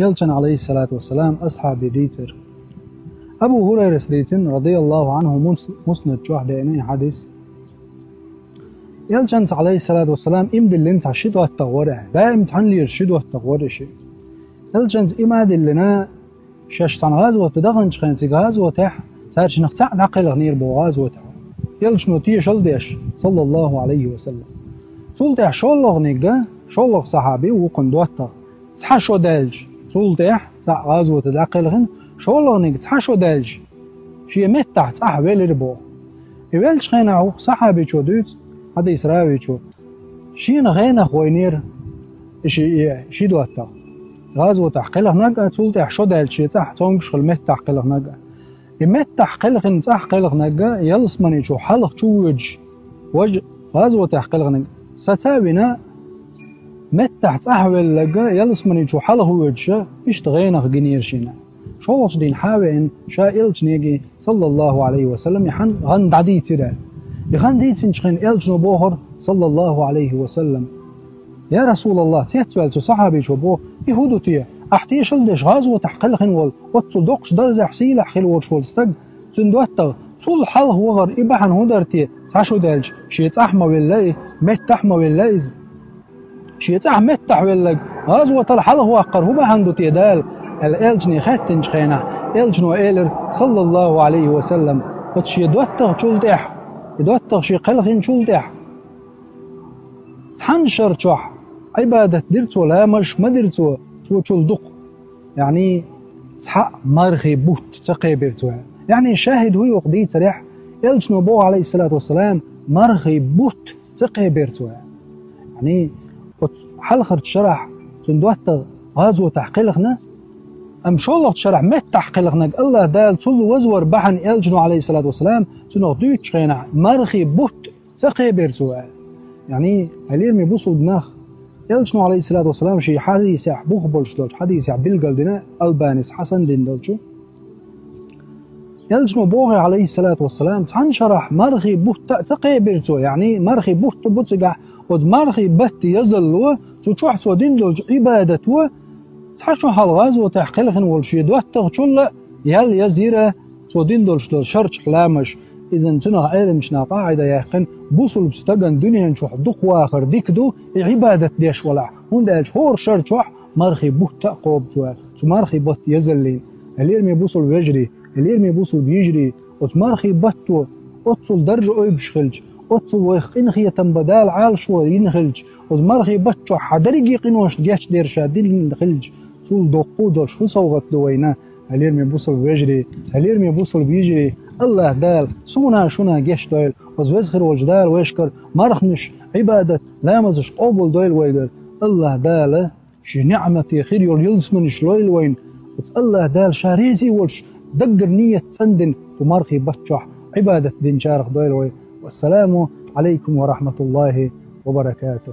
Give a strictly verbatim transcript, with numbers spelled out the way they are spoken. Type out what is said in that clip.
Элчан, алейхиссалату вассалам, асхьаби дийцар. Абу Хурайрас дийцина, радияллаху анху, мус-, Муснад чохь деана и хьадис. Элчанца, алейхиссалату вассалам, им диллина цхьа ши доттагӀа вара. Даим цхьаьна лела ши доттагӀа вара ши. Элчанца им а диллина, шаьш цхьана гӀазота даханчу хенахь, цига гӀазотехь, цаьршиннах цхьаъ дӀакхелхинера боху гӀазотехь. Элчано тешалла деш, саллаллаху алейхи ва саллам. Цул тӀаьхьа шоллагӀниг, шоллагӀа сахьаби ву кхуьнан доттагӀа. Цхьа шо даьлча, цул тӀаьхьа цхьаъ гӀазота дӀакхелхина, шоллагӀниг цхьа шо даьлча, шен меттахь цӀахь велира боху. И веллачу хенахь ву сахьабичо дуьйцу, хьадис равичо, шена гӀенах вайнера и ши, и ши доттагӀа. ГӀазотехь кхелхинарг а, цул тӀаьхьа шо даьлча шен цӀахь цомгуш хилла меттахь кхелхинарг а. И меттахь кхелхина, цӀахь кхелхинарг а ялсамани чу хьалха чу воьдуш, важа гӀазотехь кхелхинарг саца а вина, меттахь цӀахь велларг а ялсамани чу хьалха воьдуш, иштта гӀенах гинера шена. ШолгӀачу дийнахь а веана, ша Элчанега, саллаллаху алейхи ва саллам, и хан гӀан дӀадийцира. И хан дийцинчу хенахь Элчано бохура, саллаллаху алейхи ва саллам: «Я Расулаллах», — цецваьлла цу сахьабичо боху, — «и хӀун ду те? Ахь тешалла деш гӀазотехь кхелхина волу, оццул доккхачу даржехь, сийлахь хила волуш волу стаг, цуьнан доттагӀа, цул хьалха вахар и бахьана хӀун дара те? Цхьа шо даьлча, шен цӀахь ма велла и, меттахь ма велла иза. Шен цӀахь меттахь велларг гӀазотал хьалха ваккхар хӀун бахьана ду те Дала?» — аьлла, Элчане хаьттинчу хенахь, Элчано элира, саллаллаху алейхи ва саллам: «Оцу шен доттагӀчул тӀаьхьа, и доттагӀа шен кхелхинчул тӀаьхьа цхьана шар чохь Ӏибадат дира цо, ламазаш ма дира цо, цо чул дукха. Яъни, цхьаъ мархи бутт ца кхебира цо». Яъни, шахид хӀун ю хӀокху дийцарехь, Элчано боху, алейхиссалату вассалам, мархи бутт ца кхебира цо. Яъни, оцу хьалхарчу шарахь цуьнан доттагӀа гӀазотехь кхелхина, амма шолгӀачу шарахь меттахь кхелхинарг АллахӀ Дала цул вазвар бахьана Элчано, алейхиссалату вассалам, цунах дуьйцучу хенахь мархи бутт ца кхебира цо аьлла. Яъни, хьалераме бусулба нах, Элчано, алейхиссалату вассалам, шен хьадисехь, бух болуш долчу хьадисехь билгалдина, Албанис хьасан дина долчу. Элчано боху, алейхиссалату вассалам, цхьана шарахь мархи бутт а ца кхебира цо, яъни, мархи бутт бу цигахь, оцу мархи батта язалло, цу чохь цо дина долчу Ӏибадато, цхьа шо хьалха гӀазотехь кхелхина волу шен доттагӀчул а ял язйира, цо дина долуш долу шар чохь ламазаш. Иза цунах Ӏеламчу наха къаӀида яьккхина, бусулба стагана дуьнен чохь дукха вахар дика ду, и Ӏибадат деш валахь, хӀунда аьлча хӀора шар чохь мархи бутт а кхобу цо аьлла, цу мархи батта язаллина. Хьалераме бусулба вежарий, хьалераме бусулба йижарий, оцу мархи батто оццул даржа ойбуш хилча, оццул вайх къинхетам бан Дала Ӏалашо йина хилча, оцу мархи батта чохь хьан дерриге къиношна гечдерг ша дина хилча, цул доккха долуш хӀун совгӀат ду вайна? Хьалераме бусулба вежарий, хьалераме бусулба йижарий, АллахӀ Дала суна а, шуна а гечдойла, оцу веза хир волчу Дала вайшкара марханаш, Ӏибадат, ламазаш къобалдойла вайгара. АллахӀ Дала шен неӀмате хир йолу ялсаманеш лойла вайна, оцу АллахӀ Дала ша реза волуш, даггара нийят цӀандина, кху мархи батта чохь Ӏибадат динчарах дойла вай. Вассаламу алейкум ва рахматуллахи ва баракатух.